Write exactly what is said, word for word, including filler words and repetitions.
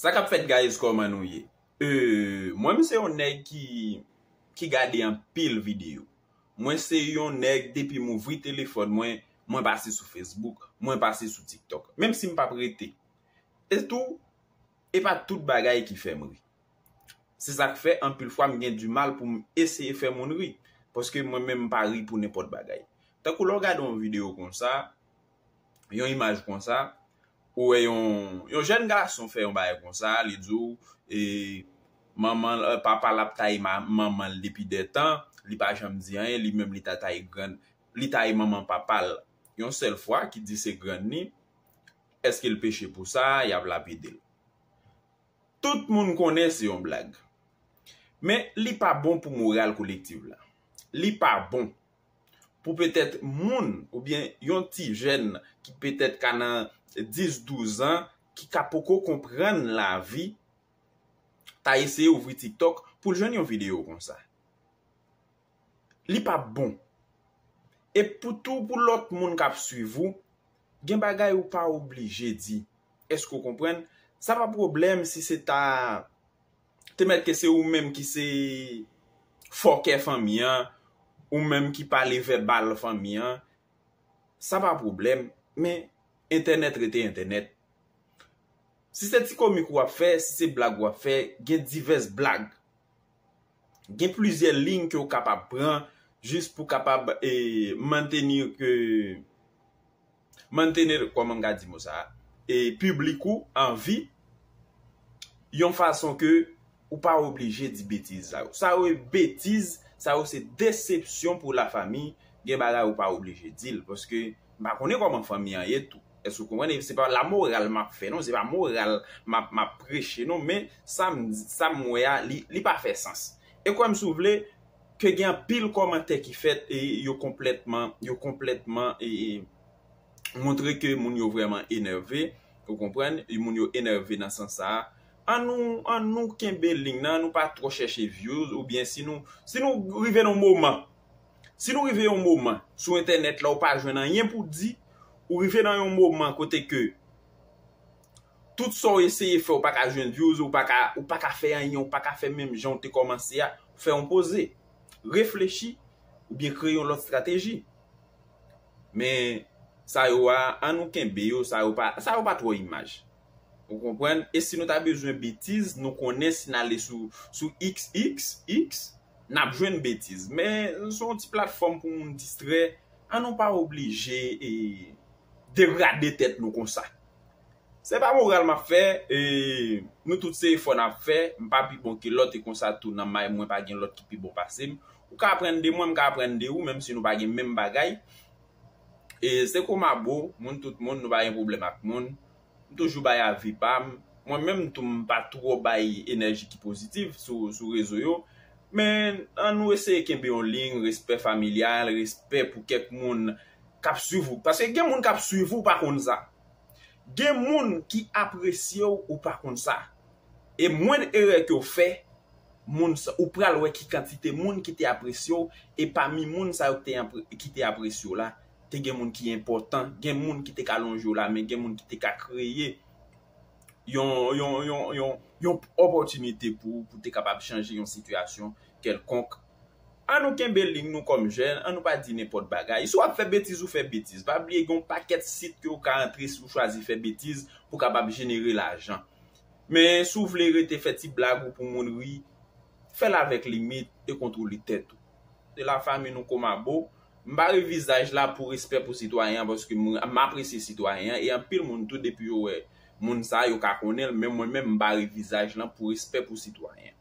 Sa k ap fèt, guys, kòman nou ye? Euh, mwen, m se yon nèg ki, ki gade anpil videyo. Mwen se yon nèg, depi m ouvri telefòn mwen, mwen pase sou Facebook, mwen pase sou TikTok. Menm si m p ap rete. E tou, e pa tout bagay ki fè m ri. Se sa k fè, anpil fwa, m gen dimal pou m eseye fè moun ri. Paske mwen menm, m pa ri pou nenpòt bagay. Tankou lè w gade yon videyo konsa, yon imaj konsa, ou wè yon, yon jèn gason fè yon bagay konsa, li di w, e, manman l, papa l ap taye ma-, manman l depi dètan, li pa janm di anyen, li menm li ta taye grann, li taye manman papa l yon sèl fwa, ki di se grann li, èske l peche pou sa? Y ap lapide l. Tout moun konnen se yon blag. Men li pa bon pou moral kolektiv la. Li pa bon pou petèt moun oubyen yon ti jèn ki petèt ka nan dis, douz an, ki ka poko konprann lavi, ta eseye ouvri TikTok pou l jwenn yon videyo konsa. Li p ap bon. E pou tou, pou lòt moun k ap swiv ou, gen bagay ou pa oblije di. Èske w konprann? Sa pa pwoblèm si se ta, te mèt ke se ou menm ki se fòkè fanmi an, ou menm ki pale vèbal fanmi an. Sa pa pwoblèm, men entènèt rete entènèt. Si se ti komik w ap fè, si se blag w ap fè, gen divès blag. Gen plizyè liy ke w kapab pran jis pou kapab, e, mantenir ke, mantenir, kòman m ka di mo sa a? E piblik ou an vi yon fason ke ou pa oblije di betiz sa yo. Sa yo e betiz, sa yo se desepsyon pou lafanmi. Gen bagay ou pa oblije di l, paske m pa konnen kòman fanmi an ye tou. Èske w konprann? E se pa lamoral m ap fè, non, se pa moral m ap, m ap preche, non, men sa m, sa m wè a, li, li pa fè sans. E kwè m si w vle, ke gen anpil kòmantè ki fèt e yo konplètman, yo konplètman, e, e, montre ke moun yo vrèman enève, ou konprann? Moun yo enève nan sans sa a. An nou, an nou kenbe liy nan, an nou pa twò chèche views, oubyen si nou, si nou rive nan yon moman, si nou rive yon moman sou entènèt la, ou pa jwenn anyen pou di, ou rive nan yon moman kote ke tout sa w eseye fè, ou pa ka jwenn views, ou pa ka, ou pa ka fè anyen, ou pa ka fè menm jan w te kòmanse a, fè yon poze, reflechi, oubyen kreye yon lòt estrateji. Men sa yo a, an nou kenbe yo, sa yo pa, sa yo pa twò imaj. Ou konprann? E si nou ta bezwen betiz, nou konnen si n ale sou, sou X X X, n ap jwenn betiz. Men se yon ti platfòm pou moun distrè, an nou pa oblije, e, degrade tèt nou konsa. Se pa moral m ap fè, e, nou tout se efò n ap fè, m pa pi bon ke lòt, e konsa tou nan may mwen pa gen lòt ki pi bon pase m. Ou ka aprann de mwen, m ka aprann de ou, menm si nou pa gen menm bagay. E se kòm abo, moun tout moun, nou pa gen pwoblèm ak moun. M toujou bay avi pa m. Mwen menm tou, m pa twò bay enèji ki pozitiv sou, sou rezo yo. Men an nou eseye kenbe yon liy, respè familyal, respè pou kèk moun k ap swiv ou. Paske gen moun k ap swiv ou, ou pa konn sa. Gen moun ki apresye w, ou pa konn sa. E mwenn erè ke w fè, moun sa, ou pral wè ki kantite moun ki te apresye w, e pami moun sa yo ki te apre-, ki te apresye w la, te gen moun ki enpòtan, gen moun ki te ka lonje w lamen, gen moun ki te ka kreye yon, yon, yon, yon, yon opòtinite pou, pou te kapab chanje yon sitiyasyon kèlkonk. An nou kenbe liy nou kòm jèn, an nou pa di nenpòt bagay. Si w ap fè betiz, ou fè betiz. Pa bliye gen yon pakèt sit ke w ka antre si w chwazi fè betiz pou kapab jenere lajan. Men si w vle rete fè ti blag ou pou moun ri, fè l avèk limit e kontwole tèt ou. Se lafanmi nou kòm abo. M pa ri vizaj la pou respè pou sitwayen an, paske m, m apresye sitwayen an, e anpil moun tou, depi yo wè moun sa, yo ka konnen l, men mwen menm, m pa ri vizaj lan pou respè pou sitwayen an.